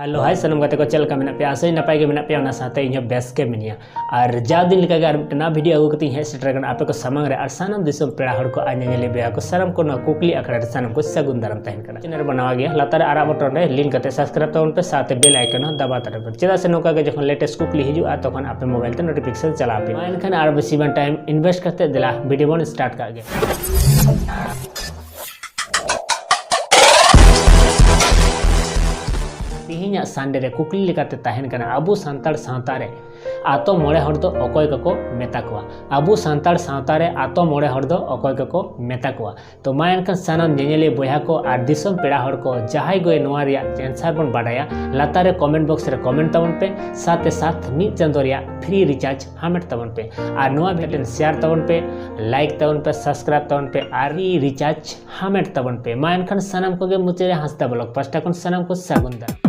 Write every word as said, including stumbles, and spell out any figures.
Hello, ᱦᱟᱭ ᱥᱟᱱᱟᱢ ᱜᱟᱛᱮ ᱠᱚ, ᱪᱮᱫ ᱞᱮᱠᱟ ᱢᱮᱱᱟᱜ ᱯᱮᱭᱟ? ᱟᱥᱟᱧ ᱱᱟᱯᱟᱭ ᱜᱮ ᱢᱮᱱᱟᱜ ᱯᱮᱭᱟ, ᱚᱱᱟ ᱥᱟᱶᱛᱮ ᱤᱧ ᱦᱚᱸ ᱵᱮᱥ ᱜᱮ ᱢᱤᱱᱟᱹᱧᱟ᱾ ᱟᱨ ᱡᱟᱣ ᱫᱤᱱ ᱞᱮᱠᱟᱜᱮ ᱟᱨ ᱢᱤᱫᱴᱮᱱ ᱱᱟᱣᱟ ᱵᱷᱤᱰᱤᱭᱳ ᱟᱹᱜᱩ ᱠᱟᱛᱮ ᱤᱧ ᱦᱮᱡ ᱥᱮᱴᱮᱨ ᱟᱠᱟᱱᱟ ᱟᱯᱮ ᱠᱚ ᱥᱟᱢᱟᱝ ᱨᱮ᱾ ᱟᱨ ᱥᱟᱱᱟᱢ ᱫᱤᱥᱚᱢ ᱯᱮᱲᱟ ᱦᱚᱲ ᱠᱚ ᱟᱨ ᱧᱮᱧᱮᱞᱤᱭᱟᱹ ᱵᱚᱭᱦᱟ ᱠᱚ ᱥᱟᱱᱟᱢ ᱠᱚ ᱱᱚᱣᱟ ᱠᱩᱠᱞᱤ ᱟᱠᱷᱲᱟ ᱨᱮ ᱥᱟᱱᱟᱢ ᱠᱚ ᱥᱟᱹᱜᱩᱱ ᱫᱟᱨᱟᱢ ᱛᱟᱦᱮᱱ ᱠᱟᱱᱟ᱾ ᱪᱮᱱᱮᱞ ᱨᱮ ᱵᱚ ᱱᱟᱣᱟ ᱜᱮᱭᱟ, ᱞᱟᱛᱟᱨ ᱨᱮ ᱟᱨᱟᱜ ᱵᱚᱴᱚᱱ ᱨᱮ ᱞᱤᱱ ᱠᱟᱛᱮ ᱥᱟᱵᱥᱠᱨᱟᱭᱤᱵ ᱛᱟᱵᱚᱱ ᱯᱮ, ᱥᱟᱶᱛᱮ ᱵᱮᱞ ᱟᱭᱠᱚᱱ ᱦᱚᱸ ᱫᱟᱵᱟᱣ ᱛᱟᱵᱚᱱ ᱯᱮ, ᱪᱮᱫᱟᱜ ᱥᱮ ᱱᱚᱝᱠᱟ ᱜᱮ ᱡᱚᱠᱷᱚᱱ ᱞᱮᱴᱮᱥᱴ ᱠᱩᱠᱞᱤ ᱦᱤᱡᱩᱜᱼᱟ ᱛᱚᱠᱷᱚᱱ ᱟᱯᱮ ᱢᱳᱵᱟᱭᱤᱞ ᱛᱮ ᱱᱳᱴᱤᱯᱷᱤᱠᱮᱥᱚᱱ ᱪᱟᱞᱟᱣ ᱟᱯᱮ᱾ ᱢᱟ ᱮᱱᱠᱷᱟᱱ ᱟᱨ ᱵᱮᱥᱤ ᱵᱟᱝ ᱴᱟᱭᱤᱢ ᱤᱱᱵᱷᱮᱥᱴ ᱠᱟᱛᱮ ᱫᱮᱞᱟ ᱵᱷᱤᱰᱤᱭᱳ ᱵᱚᱱ ᱥᱴᱟᱨᱴ ᱠᱟᱜ ᱜᱮ᱾ ᱛᱮᱦᱮᱧᱟᱜ ᱥᱟᱱᱰᱮ ᱨᱮ ᱠᱩᱠᱞᱤ ᱞᱮᱠᱟᱛᱮ ᱛᱟᱦᱮᱱ ᱠᱟᱱᱟ, ᱟᱵᱚ ᱥᱟᱱᱛᱟᱲ ᱥᱟᱶᱛᱟ ᱨᱮ ᱟᱛᱳ ᱢᱚᱬᱮ ᱦᱚᱲ ᱫᱚ ᱚᱠᱚᱭ ᱠᱚᱠᱚ ᱢᱮᱛᱟ ᱠᱚᱣᱟ? ᱟᱵᱚ ᱥᱟᱱᱛᱟᱲ ᱥᱟᱶᱛᱟ ᱨᱮ ᱟᱛᱳ ᱢᱚᱬᱮ ᱦᱚᱲ ᱫᱚ ᱚᱠᱚᱭ ᱠᱚᱠᱚ ᱢᱮᱛᱟ ᱠᱚᱣᱟ? ᱛᱚ ᱢᱟ ᱮᱱᱠᱷᱟᱱ ᱥᱟᱱᱟᱢ ᱧᱮᱧᱮᱞᱤᱭᱟᱹ ᱵᱚᱭᱦᱟ ᱠᱚ ᱟᱨ ᱫᱤᱥᱚᱢ ᱯᱮᱲᱟ ᱦᱚᱲ ᱠᱚ, ᱡᱟᱦᱟᱸᱭ ᱠᱚ ᱱᱚᱣᱟ ᱨᱮᱭᱟᱜ ᱟᱱᱥᱟᱨ ᱵᱚᱱ ᱵᱟᱰᱟᱭᱟ, ᱞᱟᱛᱟᱨ ᱨᱮ ᱠᱚᱢᱮᱱᱴ ᱵᱚᱠᱥ ᱨᱮ ᱠᱚᱢᱮᱱᱴ ᱛᱟᱵᱚᱱ ᱯᱮ, ᱥᱟᱶᱛᱮ ᱥᱟᱛ ᱢᱤᱫ ᱪᱟᱸᱫᱳ ᱨᱮᱭᱟᱜ ᱯᱷᱨᱤ ᱨᱤᱪᱟᱨᱡᱽ ᱦᱟᱢᱮᱴ ᱛᱟᱵᱚᱱ ᱯᱮ᱾ ᱟᱨ ᱱᱚᱣᱟ ᱵᱷᱤᱰᱤᱭᱳ ᱥᱮᱭᱟᱨ ᱛᱟᱵᱚᱱ ᱯᱮ, ᱞᱟᱭᱤᱠ ᱛᱟᱵᱚᱱ ᱯᱮ, ᱥᱟᱵᱥᱠᱨᱟᱭᱤᱵ ᱛᱟᱵᱚᱱ ᱯᱮ ᱟᱨ ᱯᱷᱨᱤ ᱨᱤᱪᱟᱨᱡᱽ ᱦᱟᱢᱮᱴ ᱛᱟᱵᱚᱱ ᱯᱮ᱾ ᱢᱟ ᱮᱱᱠᱷᱟᱱ ᱥᱟᱱᱟᱢ ᱠᱚᱜᱮ ᱢᱩᱪᱟᱹᱫ ᱨᱮ ᱦᱟᱸᱥᱫᱟ ᱵᱞᱚᱜ ᱯᱟᱥᱴᱟ ᱠᱷᱚᱱ ᱥᱟᱱᱟᱢ ᱠᱚ ᱥᱟᱹᱜᱩᱱ ᱫᱟᱨᱟᱢ᱾